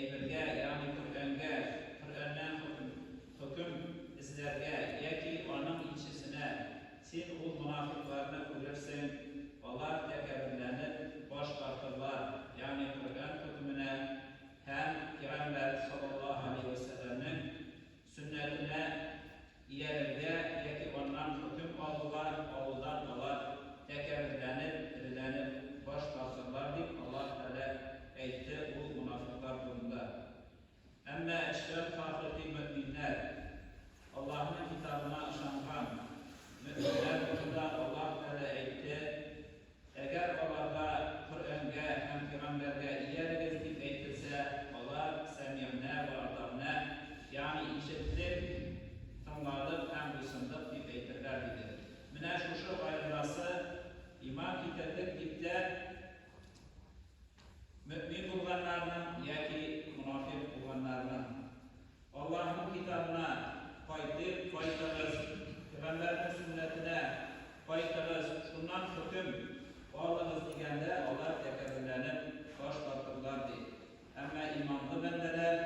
әйбергә, ягъни Коръәнгә, Коръәннән хөкем, хөкем эзләргә яки аның илчесенә, син ул монафикъларны күрерсең, алар тәкәбберләнеп баш тартырлар, ягъни Коръән хөкеменә һәм Пәйгамбәр саллаллаһу галәйһи вә сәлләмнең сөннәтенә иярергә яки аннан хөкем алуга алудан алар тәкәбберләнеп, эреләнеп баш тартырлар, дип Аллаһ Тәгалә әйтте ул монафикълар турында. Әмма чын хакыйкый мөэминнәр, Аллаһның китабына ышанган мөэминнәр турында Аллаһ Тәгалә әйтте, Әгәр аларга Коръәнгә һәм пәйгамбәргә иярегез дип әйтелсә, алар, Сәмигънә вә атагънә, ягъни ишеттек, тыңладык һәм буйсындык дип әйтерләр, диде. Менә шушы аермасы, иман китердек дип тә мөэмин булганнарның яки монафикъ булганнарның. Аллаһның китабына кайтыйк, кайтыгыз, пәйгамбәрнең сөннәтенә кайтыгыз, шуннан хөкем алыгыз дигәндә, алар тәкәбберләнеп баш тартырлар, ди. Әмма иманлы бәндәләр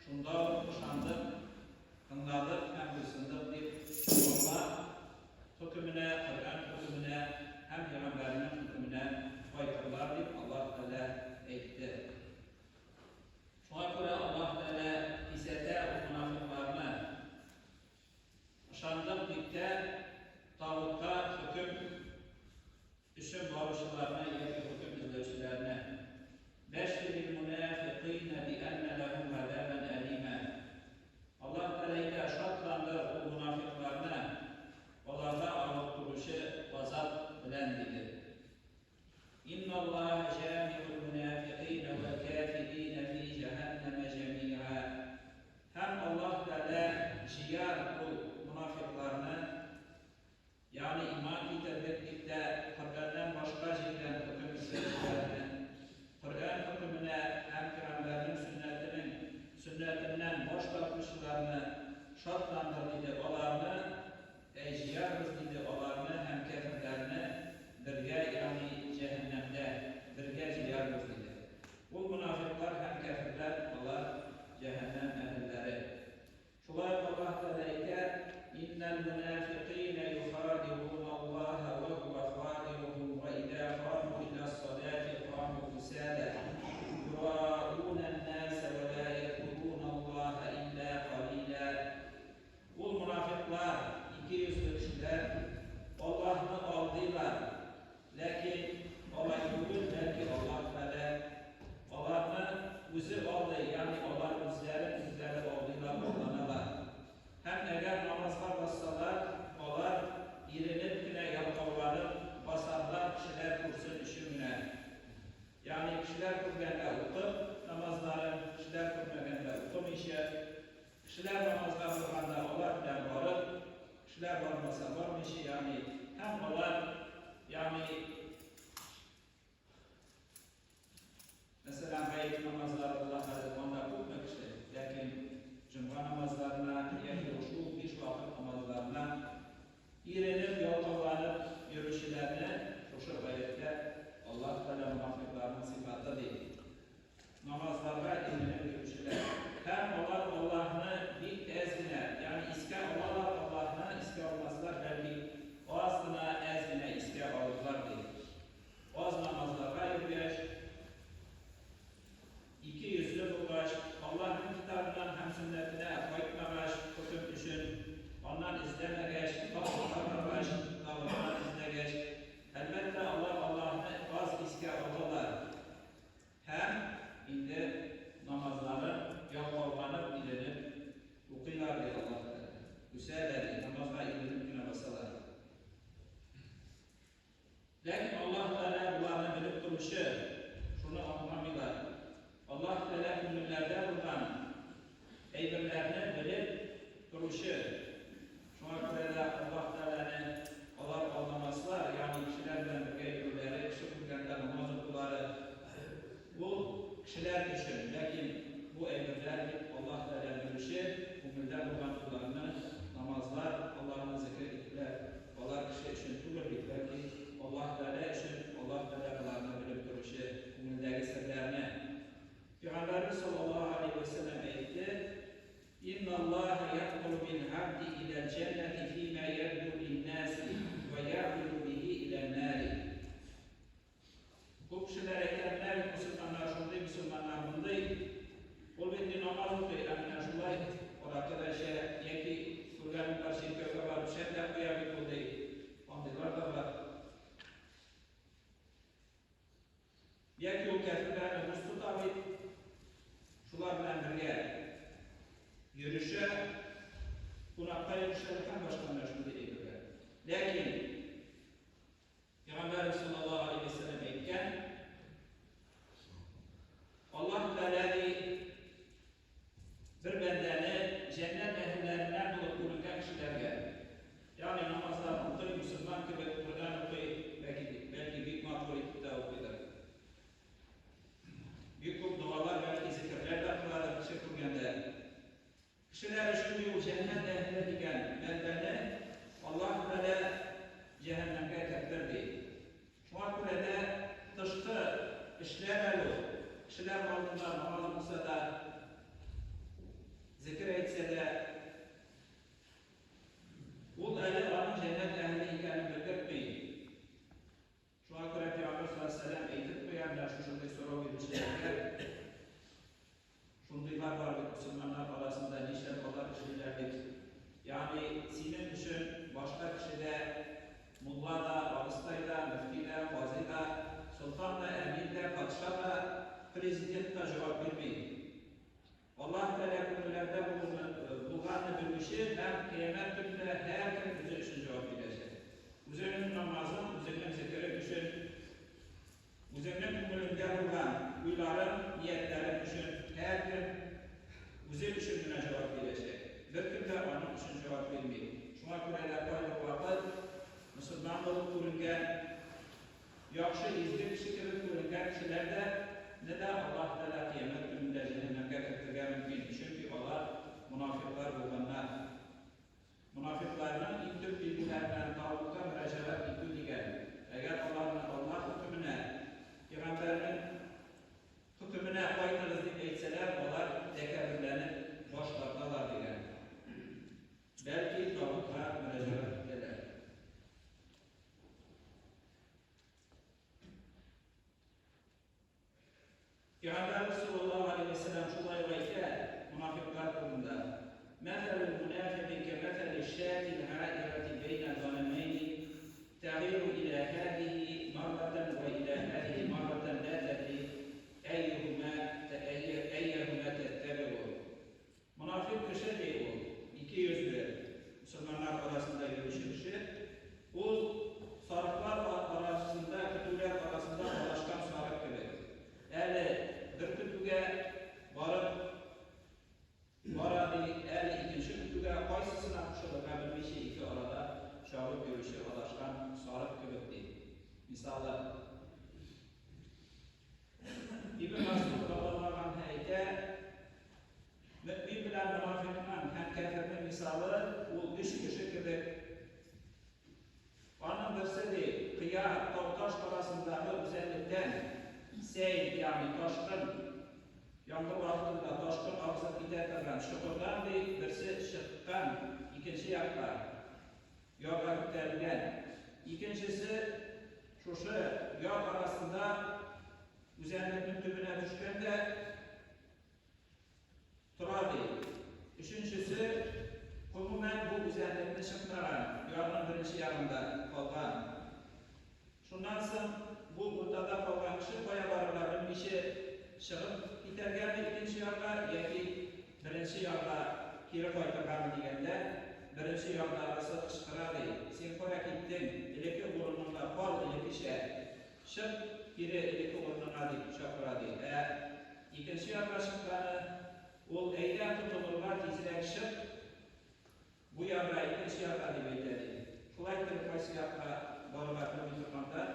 шунда ук ышандык, тыңладык һәм буйсындык дип, Аллаһ хөкеменә, Коръән хөкеменә һәм пәйгамбәренең хөкеменә кайтырлар, дип Аллаһ Тәгалә әйтте. Шуңа күрә Аллаһ Тәгалә кисәтә ул монафикъларны, Ышандык дип тә тагутка хөкем өчен баручыларны яки хөкем эзләүчеләрне. Бәшширил мунафикыйнә би әннә ләһум газабән әлимә. Аллаһ Тәгалә әйтә, Шатландыр ул монафикъларны, аларга авырттыручы газап белән, диде. Инналлаһа җами'ул мунафикыйна вәл кафирина фи җәһәннәмә җәми'а. Һәм Аллаһ Тәгалә җыяр ул монафикъларны, ягъни иман китердек дип тә Коръәннән башка җирдән хөкем эзләүчеләрне, Коръән хөкеменә һәм Пәйгамбәрнең сөннәтенең сөннәтеннән баш тартучыларны шатландыр, диде, аларны Әй, җыярбыз, диде, аларны һәм кяферләрне бергә, ягъни җәһәннәмдә, бергә җыярбыз, диде. Ул монафикълар һәм кяферләр, алар җәһәннәм әһелләре. Шулай ук Аллаһ Тәгалә әйтә, Иннәл мунафикыйнә юхадиуна Аллаһа ва һуа хадиухум ва иза каму иләс-салати каму кусала юраунан-наса ва ла язкуруна Аллаһа илла калила. Ул монафикълар, икейөзле кешеләр, Аллаһны алдыйлар, ләкин алай түгел, бәлки Аллаһ Тәгалә аларны Үзе алдый, ягъни алар үзләрен үзләре алдыйлар, алданалар. Һәм әгәр намазга бассалар, алар иренеп кенә, ялкауланып басарлар, кешеләр күрсен өчен генә. Ягъни кешеләр күргәндә укып намазларын, кешеләр күрмәгәндә укымыйча, Кешеләр намазга барганда алар белән барып, кешеләр бармаса бармыйча, ягъни һәм алар, ягъни, мәсәлән, гает намазлары була хәзер, анда күпме кеше, ләкин җомга намазларына яки шул биш вакыт намазларына иренеп, ялкауланып йөрүчеләрне шушы гаеттә Аллаһ Тәгалә монафикъларның сыйфаты ди. Намазларга иренеп йөрүчеләр. Һәм алар Аллаһны бик әз генә, ягъни искә алалар, Аллаһны искә алмаслар, бәлки аз гына, әз генә искә алырлар, ди. Аз намазларга йөргәч, икейөзле булгач, Аллаһның китабыннан һәм сөннәтенә кайтмагач, хөкем өчен аннан эзләмәгәч, тагутка баргач, тагуттан эзләгәч, әлбәттә, алар Аллаһны аз искә алалар. Һәм инде намазларын ялкауланып, иренеп укыйлар, ди Аллаһ Тәгалә. Үсәләр, ди, намазга иренеп кенә басалар. Ләкин Аллаһ Тәгалә боларны белеп торучы, шуны аңламыйлар. Аллаһ Тәгалә күңелләрдә булган әйберләрне белеп торучы. Шуңа күрә дә Аллаһ Тәгаләне алар алдамаслар, ягъни кешеләр белән бергә йөрүләре, кеше күргәндә намаз укулары, ул кешеләр өчен, ләкин бу әйберләр бит Аллаһ Тәгалә белүче, күңелдә булган уйларны, намазлар, Аллаһны зекер итүләр, алар кеше өчен түгел бит, бәлки Аллаһ Тәгалә өчен, Аллаһ Тәгалә боларны белеп торучы, күңелдәге серләрне. Пәйгамбәребез саллаллаһу. бит мөселманнар шундый, мөселманнар мондый. Ул бит ди намаз укый, ә менә шулай аракы да эчә, яки күргәнем бар, чиркәүгә барып шәм дә куя бит ул ди. Андыйлар да бар. Яки ул кәферләрне дус тота бит, шулар белән бергә йөрешә, кунакка йөрешә һәм башка менә шундый әйберләр. Ләкин Пәйгамбәребез саллаллаһу алейһи вә сәлләм әйткән, Аллаһ Тәгалә ди, бер бәндәне җәннәт әһелләреннән булып күренгән кешеләргә, ягъни намазлар укый, мөселман кебек Коръән укый, бәлки, бәлки бик матур итеп тә укыйдыр. Бик күп догалар, бәлки зикерләр дә кыладыр кеше күргәндә. Кешеләр өчен ди ул җәннәт әһеле дигән бәндәне Аллаһ Тәгалә җәһәннәмгә кертер ди. Шуңа күрә дә тышкы эшләр әле ул, кешеләр алдында намаз укыса да, зекер әйтсә дә, ул әле аның җәннәт әһеле икәнен белгертми. Шуңа күрә Пәйгамбәр саллаллаһу алейһи ва сәлләм әйтеп куя менә шушындый сорау бирүчеләргә, Шундыйлар бар бит мөселманнар арасында, нишләп алар эшлиләр дип. Ягъни синең өчен башка кеше дә, мулла да, абыстай да, мөфти дә, казый да, солтан да, әмир дә, патша да, президент та җавап бирми. Аллаһ Тәгалә күңелләрдә булуны, булганны белүче һәм Кыямәт көнендә һәркем үзе өчен җавап бирәчәк. Үзеңнең намазың, үзеңнең зикерең өчен, үзеңнең күңелеңдә булган уйларың, ниятләрең өчен һәркем үзе өчен генә җавап бирәчәк. Беркем дә аның өчен җавап бирми. Шуңа күрә дә кайбер вакыт мөселман булып күренгән, Яхшы, изге кеше кебек күренгән кешеләр дә не дә Аллаһ Тәгалә кыямәт көнендә җәһәннәмгә кертергә мөмкин, чөнки алар монафикълар булганнар. Монафикъларның иң төп билгеләреннән тагутка мөрәҗәгать итү дигән, әгәр аларны Аллаһ хөкеменә, пәйгамбәрнең хөкеменә кайтыгыз дип әйтсәләр, алар тәкәбберләнеп баш тарталар дигән. Бәлки тагутка мөрәҗәгать итәләр. Пәйгамбәрбез саллаллаһу алейһи вә сәлләм шулай ук әйтә монафикълар турында, Мәсәлүл мунафикы кәмәсәли шәтил гаирати бәйнә ганамәйни тәгыйру илә һәзиһи марратан вә илә һәзиһи марратан лә тәдри әйюһума әййәһума тәттәбигу. Монафикъ кеше, ди ул, икейөзле, мөселманнар арасында йөрүче кеше, ул сарыклар арасында, көтүләр арасында адашкан сарык кебек. Әле бер көтүгә барып бара, ди, әле икенче көтүгә, кайсысына кушылырга белмичә ике арада чабып йөрүче адашкан сарык кебек, ди. Мисалы. Ибн Мәсгуд радиаллаһу анһу әйтә, Мөэмин белән монафикъның һәм кяфернең мисалы ул өч кеше кебек. Аның берсе, ди, кыя, тау-таш арасындагы үзәнлектән, сәйл, ягъни ташкын, яңгыр вакытында ташкын агызып китә торган чокырдан, ди, берсе чыккан икенче якка, ярга күтәрелгән. Икенчесе шушы яр арасында үзәнлекнең төбенә төшкән дә, Тора, ди. Өченчесе, гомумән, бу үзәнлекне чыкмаган, ярның беренче ягында калган. Шуннан соң бу уртада калган кеше кая барырга белмичә чыгып китәргәме икенче ярга яки беренче ярга кире кайтыргамы дигәндә, беренче ярдагысы кычкыра, ди, Син кая киттең, элекке урыныңда кал, элеккечә! Чык кире элекке урыныңа, дип чакыра, ди. Ә икенче ярга чыкканы, ул, Әйдә, котылырга тизрәк чык бу ярга, икенче ярга, дип әйтә, ди. Шулай иттереп, кайсы якка барырга белми торганда,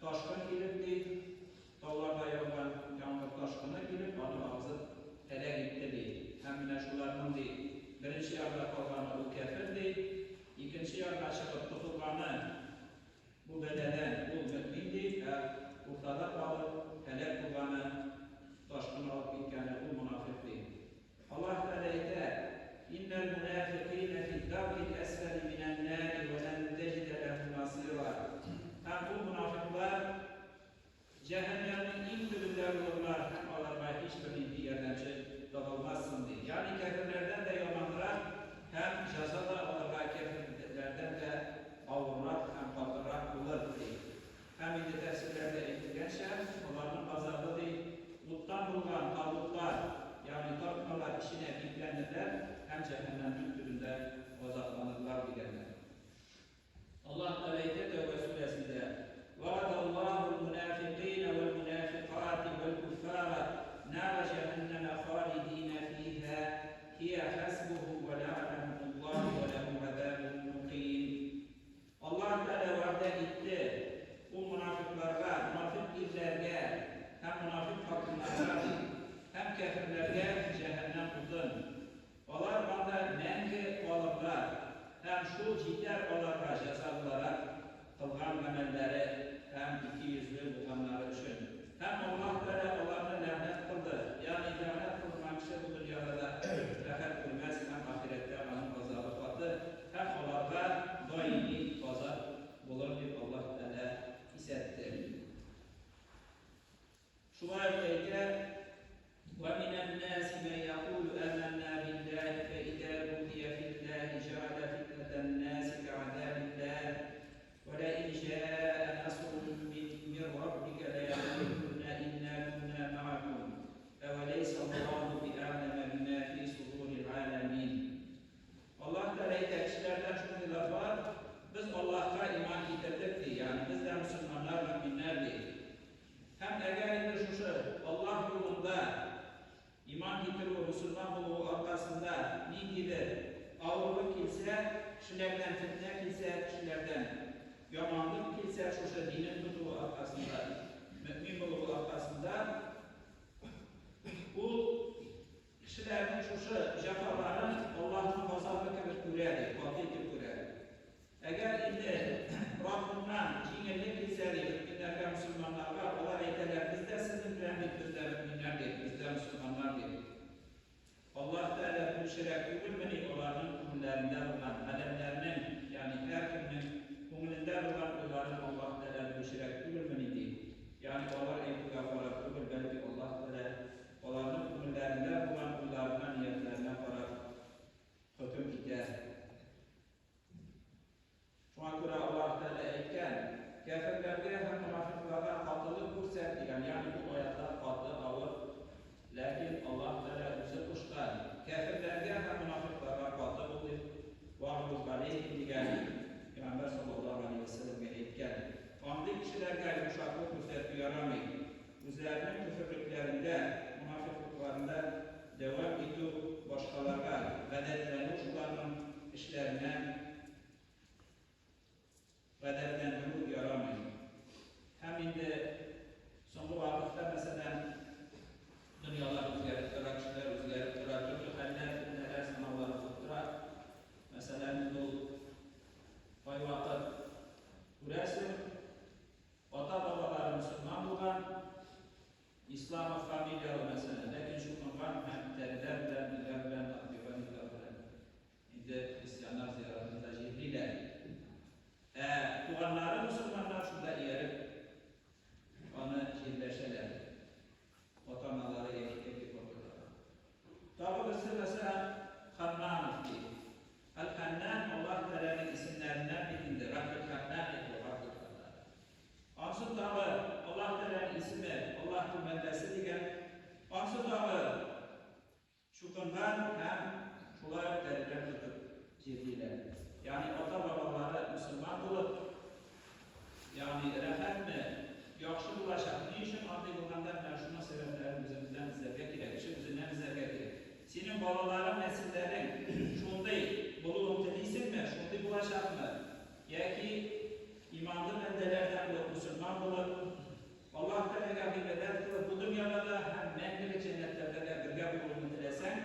ташкын килеп, ди, тауларда яуган яңгыр ташкыны килеп, аны агызып һәлак итте, ди. Һәм менә шуларның, ди, беренче ярда калганы ул кяфер, ди, икенче ярга чыгып котылганы, Бу бәладән ул мөэмин, ди, ә уртада калып, һәлак булганы, ташкын алып киткәне, ул монафикъ, ди. Аллаһ Тәгалә әйтә, Иннәл мунафикыйнә фид-даркил әсфәли минән-нари вә лән тәҗидә ләһум насыйра. Һәм ул монафикълар Һәм шул җитәр аларга җәза буларак кылган гамәлләре һәм икейөзле булганнары өчен. Һәм Аллаһ Тәгалә аларны ләгънәт кылды, ягъни ләгънәт кылынган кеше бу дөньяда да рәхәт күрмәс һәм ахирәттә аның газабы каты һәм аларга даими газап булыр дип Аллаһ Тәгалә кисәтте. Шулай ук әйтә, Вә минән-нәси мән якулу әмәннә билләһи фәизә утия филләһи җәгәлә фитнәтән-нәси кәгазәбилләһ вә ләин җәә насрун мин раббикә ләякулуннә иннә куннә мәгәкүм әвәләйсәллаһу биәгъләмә бимә фи содурил галәмин. Аллаһ Тәгалә әйтә, кешеләрдән шундыйлар бар, без Аллаһка иман китердек, ди, ягъни без дә мөселманнар, мөэминнәр, ди. Һәм әгәр инде шушы Аллаһ юлында иман китерүе, мөселман булуы аркасында ниндидер авырлык килсә, кешеләрдән фетнә килсә, кешеләрдән яманлык килсә, шушы динен тотуы аркасында, мөэмин булуы аркасында, ул кешеләрнең шушы җәфаларын Аллаһның газабы кебек күрә, ди, каты итеп күрә. Әгәр инде Раббыңнан җиңеллек килсә, ди, мөэминнәргә, мөселманнарга, алар әйтәләр, без дә сезнең белән бит, без дә мөэминнәр, дип, без дә мөселманнар, дип. Аллаһ Тәгалә белүчерәк түгелмени аларның күңелләрендә булган, галәмнәрнең, ягъни һәркемнең күңелендә булган уйларын Аллаһ Тәгалә белүчерәк түгелмени, ди. Ягъни алар әйтүгә карап түгел, бәлки Аллаһ Тәгалә аларның күңелләрендә булган уйларына, ниятләренә карап хөкем итә. Шуңа күрә Аллаһ Тәгалә әйткән, Кяферләргә һәм монафикъларга катылык күрсәт, дигән, ягъни бу аятлар каты, авыр, ләкин Аллаһ Тәгалә үзе кушкан, кяферләргә һәм монафикъларга каты бул дип, вагълуз галәйһим дигән, Пәйгамбәр саллаллаһу галәйһи вә сәлләмгә әйткән. Андый кешеләргә йомшаклык күрсәтү ярамый. Үзләренең көферлекләрендә, монафикълыкларында дәвам итү, башкаларга гадәтләнү шуларның эшләренә гадәтләндерү ярамый. Һәм инде соңгы вакытта, мәсәлән, дөньялар үзгәреп тора, кешеләр үзгәреп тора, төрле хәлләр, фетнәләр, сынаулар булып тора. Мәсәлән, ул кайвакыт күрәсең, Ата-бабалары мөселман булган, Исламов фамилияле, мәсәлән, ләкин чукынган һәм тәреләр белән, ниләр белән, отбивальниклар белән инде христианнар зиратында җирлиләр. Ә туганнары мөселманнар шунда ияреп аны җирләшәләр. Ата-аналары яки әби-бабайлары. Тагы берсе, мәсәлән, Ханнанов ди. Әл-Ханнан Аллаһ Тәгаләнең исемнәреннән бит инде, Раббел-Ханнан бит ул, Раббел-Ханнан. Ансы тагы Аллаһ Тәгаләнең исеме, Аллаһның бәндәсе дигән. Ансы тагы чукынган һәм шулай ук тәреләр тотып җирлиләр. Ягъни ата-бабалары мөселман булып, ягъни рәхәтме, яхшы булачак. Ни өчен андый булганда менә шуның сәбәпләрен үзебездән эзләргә кирәк, кеше үзеннән эзләргә кирәк. Синең балаларың, нәселләрең шундый булуын телисеңме, шундый булачакмы? Яки иманлы бәндәләрдән булып, мөселман булып, Аллаһ Тәгаләгә гыйбадәт кылып, бу дөньяда да һәм мәңгелек җәннәтләрдә дә бергә булуыңны теләсәң,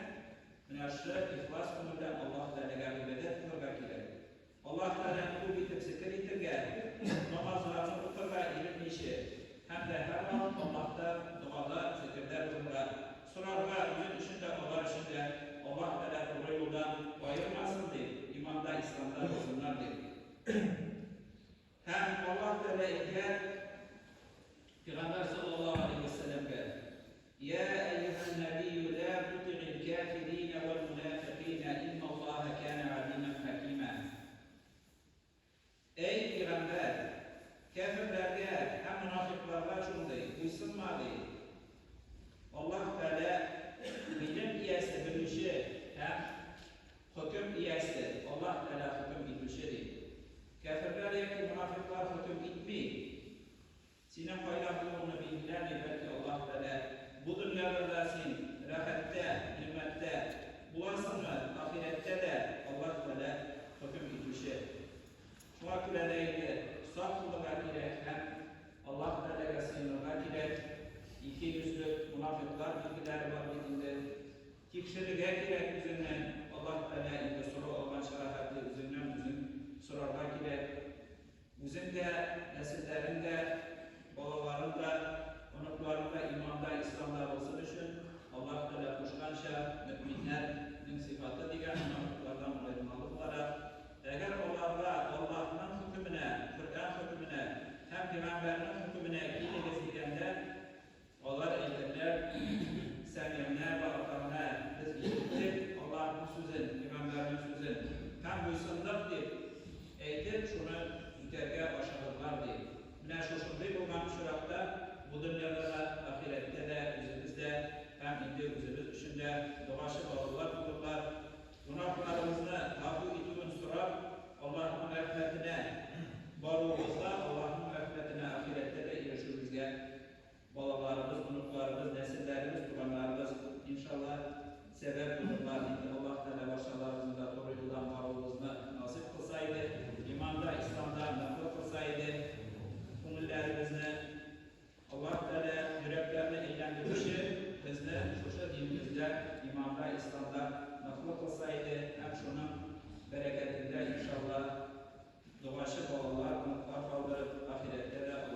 менә шушы ихлас күңелдән Аллаһ Тәгаләгә гыйбадәт кылырга кирәк. Аллаһ Тәгаләне күп итеп зекер итергә, намазларны укырга иренмичә һәм дә һәрвакыт Аллаһта догада, зекердә булырга, сорарга, үзең өчен дә, алар өчен дә Аллаһ Тәгалә туры юлдан аермасын дип, иманда, исламда булсыннар дип. Һәм Аллаһ Тәгалә әйткән Пәйгамбәр саллаллаһу алейһи вә сәлләмгә, Йә әйюһән нәбийю лә тутигыйл кафиринә вәл мунафикыйнә инналлаһа кана алимән хәкимә. Әй пәйгамбәр, кяферләргә һәм монафикъларга шундый, буйсынма, ди. Аллаһ Тәгалә гыйлем иясе, белүче һәм хөкем иясе, Аллаһ Тәгалә хөкем итүче, ди. Кяферләр яки монафикълар хөкем итми. Синең кайда булуыңны билгеләми, бәлки Аллаһ Тәгалә, бу дөньяда да син рәхәттә, нигъмәттә буласыңмы, ахирәттә дә Аллаһ Тәгалә хөкем итүче. Шуңа күрә дә инде сак булырга кирәк һәм Аллаһ Тәгаләгә сыенырга кирәк. Икейөзлек, монафикълар билгеләре бар бит инде. Тикшерергә кирәк үзеңне, Аллаһ Тәгалә инде сорау алганчыга хәтле үзеңнән үзең. сорарга кирәк. Үзең дә, нәселләрең дә, балаларың да, оныкларың да иманда, исламда булсын өчен, Аллаһ Тәгалә кушканча, мөэминнәр нең сыйфаты дигән монафыйклардан аермалы буларак, әгәр аларга Аллаһның хөкеменә, Коръән хөкеменә һәм пәйгамбәрнең хөкеменә килегез дигәндә, Алар әйтерләр, Сәмигънә вә атагънә, без ишеттек Аллаһның сүзен, пәйгамбәрнең сүзен һәм буйсындык, дип әйтеп, шуны үтәргә ашыгырлар, ди. Менә шушындый булган очракта бу дөньяда да, ахирәттә дә үзебез дә һәм инде үзебез өчен дә догачы балалар булырлар. Гөнаһларыбызны гафу итүен сорап, Аллаһның рәхмәтенә баруыбызга, Аллаһның рәхмәтенә ахирәттә дә ирешүебезгә Балаларыбыз, оныкларыбыз, нәселләребез, туганнарыбыз, иншалла, сәбәп булырлар. Инде Аллаһ Тәгалә барчаларыбызны да туры юлдан баруыбызны насыйп кылса иде, иманда, исламда ныклы кылса иде күңелләребезне. Аллаһ Тәгалә йөрәкләрне әйләндерүче, безне шушы динебездә, иманда, исламда ныклы кылса иде һәм шуның бәрәкәтендә, иншалла, Догачы балалар, оныклар калдырып, ахирәттә дә